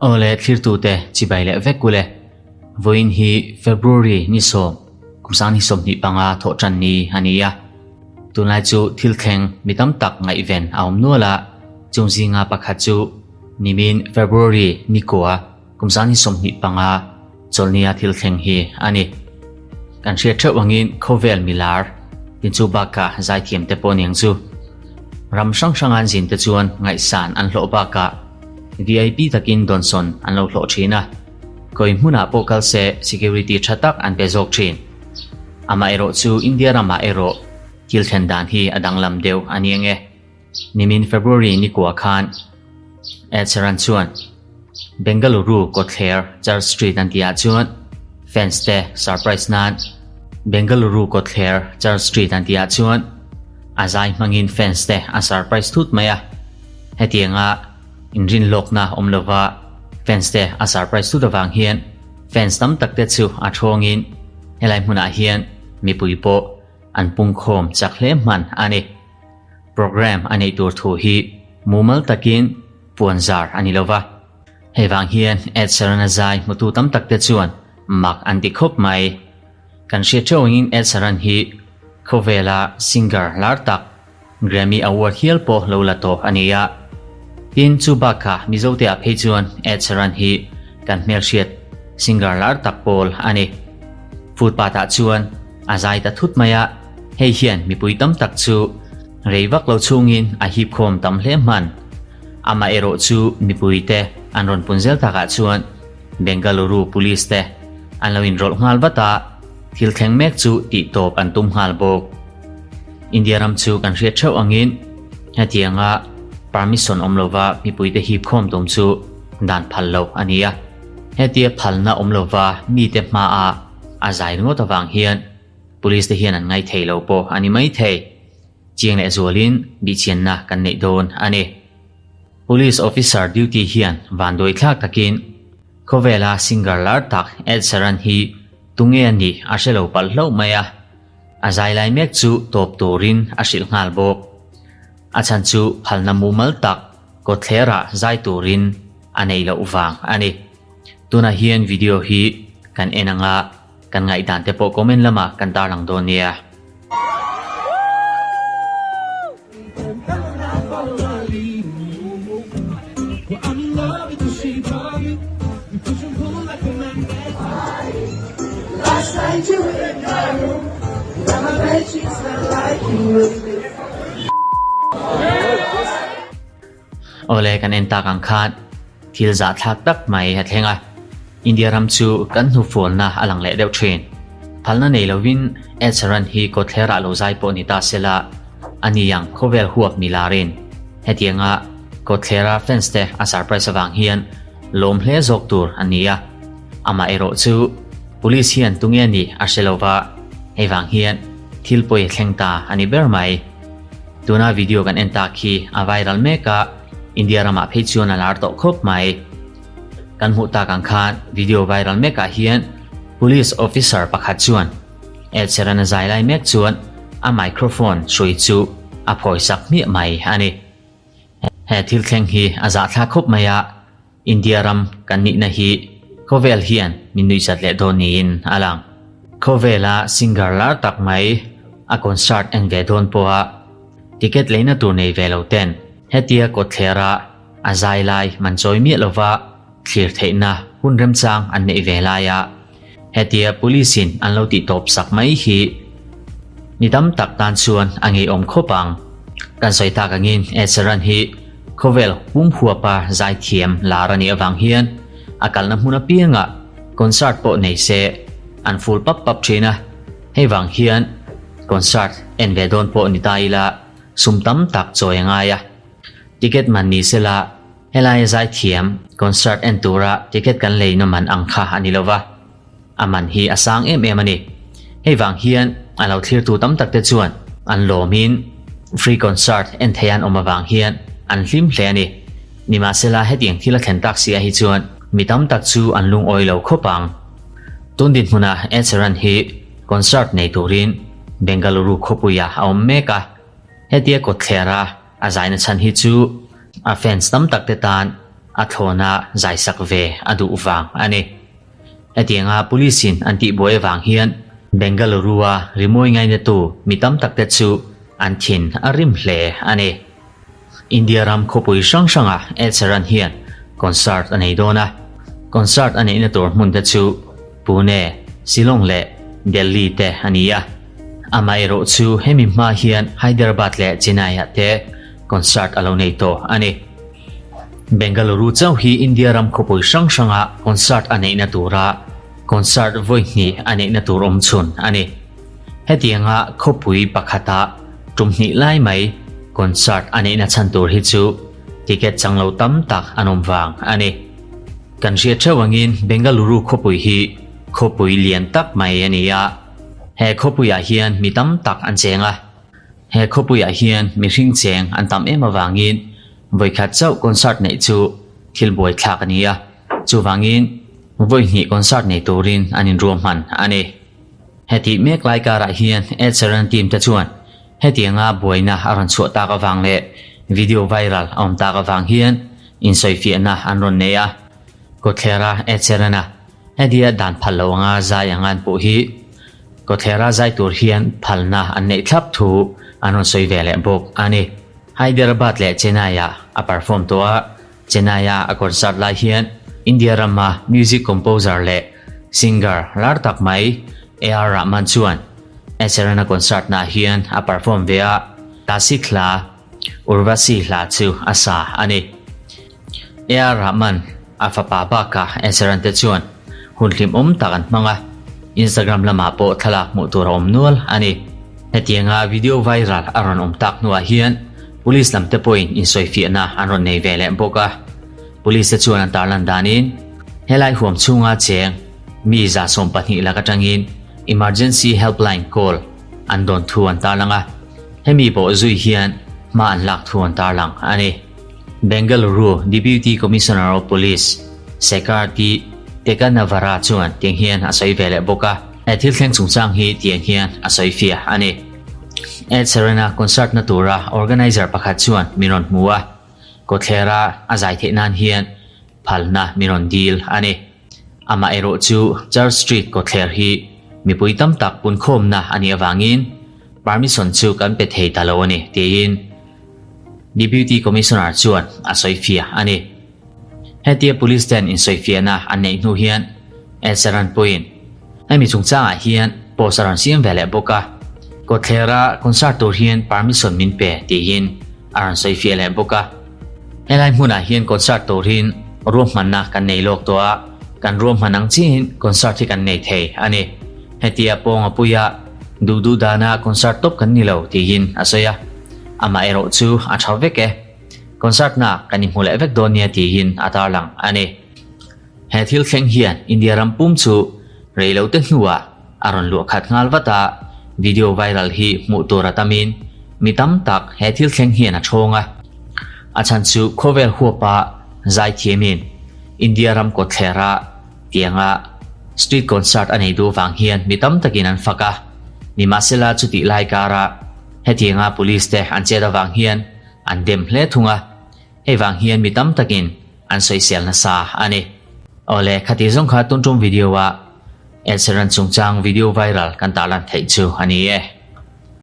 Awle thlirtute chibai leh vek ule. Vawiin hi February ni sawm kum sang ni 25 thawh tan ni a ni a. Tunlai chu thil thleng mi tam tak ngaihven a awm nual a, chung zinga pakhat chu nimin February ni kua kum sang ni 25 chawlhnia thil thleng hi a ni. Kan hriat theuh angin khawvel milar tin chu bakah zaithiam te pawh niang chu. Ram hrang hranga an zin te chuan ngaihsan an hlawh bakah VIP takin dawnsawn an lo hlawh thin a. Kawi hmunah pawh kal se security tha tak an pe zawk thin. Amaherawh chu India ramah erawh thil thlen dan hi a danglam deuh a ni ang e. Nimin February ni kua khan Ed Sheeran chuan Bengaluru kawtthler Church Street an tihah chuan fans te surprise nan Bengaluru kawtthler Church Street an tihah chuan a zai hmangin fans te a surprise thut mai a. Hetianga inrinlawkna awm lova fans te a surprise thut avang hian fans tam tak te chu a thawngin helai hmunah hian mipui pawh an pungkhawm chak hle hman a ni. Programme a neih tur thu hi mumal takin puan zar a ni lova. Hei vang hian Ed Sheeran-a zai hmutu tam tak te chuan mak an ti khawp mai. Kan hriat theuh angin Ed Sheeran hi khawvela singer lar tak Grammy Award hial pawh lo la tawh a ni a. Tin, chu bakah Mizote ah phei chuan Ed Sheeran hi kan hmelhriat singer lar tak pawl a ni. Footpath ah chuan a zai ta thut mai a, hei hian mipui tam tak chu rei vak lo chhungin a hip khawm tam hle hman. Amaherawh chu mipuite an rawn pun zel takah chuan Bengaluru Police te an lo inrawlh nghal vat a, thil thleng mek chu tih tawp an tum nghal bawk. India ram chu kan hriat theuh angin hetianga permission awm lova mipuite hip khawm tum chu dan phal loh a ni a. Hetia phalna awm lova mite hmaah a zai ringawt avang hian Police te hian an ngai thei lo pawh a ni mai thei. Chiang leh zualin bihchianna kan neih dawn a ni. Police officer duty hian vanduai thlak takin khawvela singer lar tak Ed Sheeran hi tunge a nih a hre lo palh hlauh mai a. A zai lai mek chu tawp turin a hrilh nghal bawk. A chhan chu phalna mumal tak kawtthlerah zai turin a nei loh vang a ni. Tunah hian video hi kan en anga kan ngaihdan te pawh comment lamah kan tarlang dawn nia. Awle kan en tak ang khan thil zahthlak tak mai a thleng a, India ram chu kan hnufualna a lang leh deuh thin. Phalna nei lovin Ed Sheeran hi kawtthlerah lo zai pawh ni ta sela, a ni ang khawvel huap mi larin. Hetianga kawtthlera fans te a surprise avang hian lawm hle zawk tur a ni a, amah erawh chu police hian tunge nih a hre lova, hei vang hian thil pawi a thleng ta a ni ber mai. Tuna video kan en tak hi a viral mek a, India ramah phei chuan a lar tawh khawp mai. Kan hmuh tak ang khan video viral mekah hian police officer pakhat chuan Ed Sheeran a zai lai mek chuan a microphone hrui chu a phawisak hmiah mai a ni. He thil thleng hi a zahthlak khawp mai a, India ram kan nihna hi khawvel hian min nuihzat leh dawn niin a lang. Khawvela singer lar tak mai a concert en ve dawn pawha ticket leina tur nei ve lo ten hetia kawtthlera a zai lai man chawi miah lova thlir theihna hun remchang an neih ve laia hetia police in an lo tih tawp sak mai hi mi tam tak tan chuan a ngeiawm khawp ang. Kan sawi tak angin Ed Sheeran hi khawvel pum huapa zaithiam lar a nih avang hian a kalna hmun apiangah concert pawh nei se an full pap pap thin a, hei vang hian concert en ve dawn pawh ni ta ila sum tam tak chawi a ngai a. Ticket man ni sela Helaia zaithiam concert en tura ticket kan leina man ang kha a ni lova, a man hi a sang em em a ni. Hei vang hian a lo thlirtu tam tak te chuan an lawmin free concert en thei an awm avang hian an hlim hle a ni. Nimahsela hetiang thil a thlen tak si ah hi chuan mi tam tak chu an lungawi lo khawp ang. Tun dinhmunah Ed Sheeran hi concert nei turin Bengaluru khawpuiah a awm mek a, hetia kawtthlera a zaina chhan hi chu. a fans tam tak te tan a thlawna zaisak ve a duh vang a ni. Hetianga police in an tihbuai avang hian Bengaluru-a rimawi ngainatu mi tam tak te chu an thin a rim hle a ni. India ram khawpui hrang hrangah Ed Sheeran hian concert a nei dawn a, concert a neihna tur hmun te chu Pune, Shillong leh Delhi te a ni a. Amaherawh chu hemi hma hian Hyderabad leh Chennai-ah te concert a lo nei tawh a ni. Bengaluru chauh hi India ram khawpui hrang hranga concert a neihna tura concert vawi hnih a neihna tur awm chhun a ni. Hetianga khawpui pakhata tum hnih lai mai concert a neihna chhan tur hi chu ticket chang lo tam tak an awm vang a ni. Kan hriat theuh angin Bengaluru khawpui hi khawpui lian tak mai a ni a, he khawpuiah hian mi tam tak an cheng a. He khawpuiah hian mihring cheng an tam em avangin vawikhat chauh concert neih chu thil buaithlak a ni a, chuvangin vawi hnih concert nei turin an inruahman a ni. Hetih mek lai karah hian Ed Sheeran team te chuan hetianga buaina a rawn chhuah tak avang leh video viral a awm tak avang hian insawifiahna an rawn nei a. Kawthlera Ed Sheeran-a hetia dan phal lo anga zai anga an puh hi Kawthlera zai tur hian phalna an neih thlap thu an rawn sawi ve leh bawk a ni. Hyderabad leh Chennai-ah a perform tawh a, Chennai-a a concert lai hian India rama music composer leh singer lar tak mai AR Rahman chuan Ed Sheeran-a concert naah hian a perform ve a, classic hla Urvashi hla chu a sa a ni. AR Rahman a fapa bakah Ed Sheeran te chuan hun hlimawm tak an hmang a, Instagram lamah pawh thlalak hmuh tur a awm nual a ni. Hetianga video viral a rawn awm tak hnuah hian Police lam te pawhin insawifiahna an rawn nei ve leh bawk a. Police te chuan an tarlan danin helai huam chhunga cheng mi 12 lak atangin emergency helpline call an dawn thu an tarlang a, hemi pawh zui hian hma an lak thu an tarlang a ni. Bengaluru Deputy Commissioner of Police Shekhar T Tekanavara chuan tiang hian a sawi ve leh bawk a, he thil thleng chungchang hi tiang hian a sawi fiah a ni. Ed Sheeran-a concert na tura organizer pakhat chuan min rawn hmu a, kawthlera a zai theih nan hian phalna min rawn dil a ni. Amah erawh chu Church Street kawtthler hi mipui tam tak punkhawmna a nih avangin permission chu kan pe thei ta lo a ni, tiin Deputy Commissioner chuan a sawi fiah a ni. Hetia Police ten insawifiahna an neih hnu hian Ed Sheeran pawhin hemi chungchangah hian post a rawn siam ve leh bawk a, kawtthlera concert tur hian permission min pe tiin a rawn sawifiah leh bawk a. Helai hmunah hian concert turin ruahmanna kan nei lawk tawh a, kan ruahman ang chiahin concert hi kan nei thei a ni. Hetia pawnga puia duh duh dana concert tawp kan ni lo tiin a sawi a, amah erawh chu a tha vek e. Concert na kan inhmu leh vek dawn nia tiin a tarlang a ni. He thil thleng hian India ram pum chu rei lo te hnuah a rawn luah khat nghal vat a, video viral hi hmuh tur a tamin mi tam tak he thil thleng hian a thawng a. A chhan chu khawvel huapa zaithiamin India ram kawtthlera tianga street concert a nei duh vang hian mi tam takin an fak a, nimahsela chutih lai kara hetianga police te an chet avang hian an dem hle thung a, hei vang hian mi tam takin an sawisel nasa a ni. Awle, khati zawng kha tun tum video ah Ed Sheeran chungchang video viral kan tarlan theih chu a ni e.